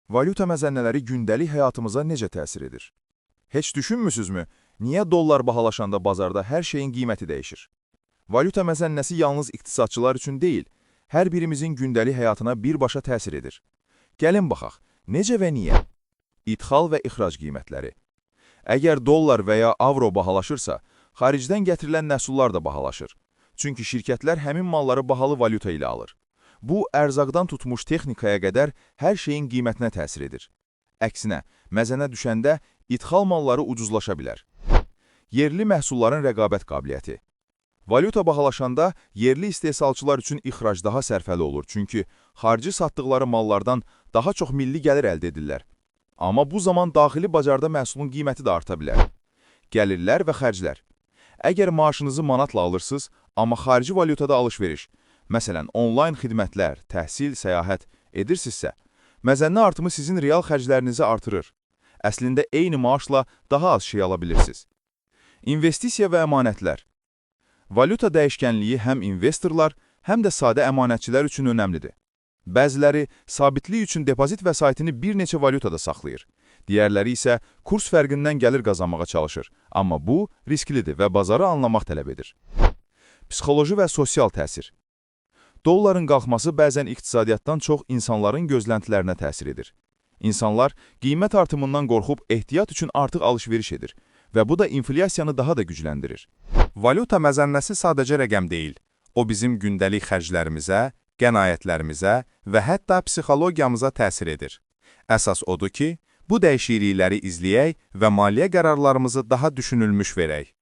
Valyuta məzənnələri gündəlik həyatımıza necə təsir edir? Heç düşünmüsünüzmü, niyə dollar bahalaşanda bazarda hər şeyin qiyməti dəyişir? Valyuta məzənnəsi yalnız iqtisadçılar üçün deyil, hər birimizin gündəlik həyatına birbaşa təsir edir. Gəlin baxaq, necə və niyə? İdxal və ixrac qiymətləri. Əgər dollar və ya avro bahalaşırsa, xaricdən gətirilən məhsullar da bahalaşır. Çünki şirkətlər həmin malları bahalı valyuta ilə alır. Bu, ərzaqdan tutmuş texnikaya qədər hər şeyin qiymətinə təsir edir. Əksinə, məzənnə düşəndə idxal malları ucuzlaşa bilər. Yerli məhsulların rəqabət qabiliyyəti. Valyuta bahalaşanda yerli istehsalçılar üçün ixrac daha sərfəli olur, çünki xarici satdıqları mallardan daha çox milli gəlir əldə edirlər. Amma bu zaman daxili bazarda məhsulun qiyməti də arta bilər. Gəlirlər və xərclər. Əgər maaşınızı manatla alırsınız, amma xarici valyutada alış-veriş, məsələn, onlayn xidmətlər, təhsil, səyahət edirsinizsə, məzənnə artımı sizin real xərclərinizi artırır. Əslində eyni maaşla daha az şey ala bilirsiniz. İnvestisiya və əmanətlər. Valyuta dəyişkənliyi həm investorlar, həm də sadə əmanətçilər üçün önəmlidir. Bəziləri sabitlik üçün depozit vəsaitini bir neçə valyutada saxlayır. Digərləri isə kurs fərqindən gəlir qazanmağa çalışır. Amma bu risklidir və bazarı anlamaq tələb edir. Psixoloji və sosial təsir. Dolların qalxması bəzən iqtisadiyyatdan çox insanların gözləntilərinə təsir edir. İnsanlar qiymət artımından qorxub ehtiyat üçün artıq alış-veriş edir və bu da inflyasiyanı daha da gücləndirir. Valyuta məzənnəsi sadəcə rəqəm deyil. O bizim gündəlik xərclərimizə, qənaətlərimizə və hətta psixologiyamıza təsir edir. Əsas odur ki, bu dəyişiklikləri izləyək və maliyyə qərarlarımızı daha düşünülmüş verək.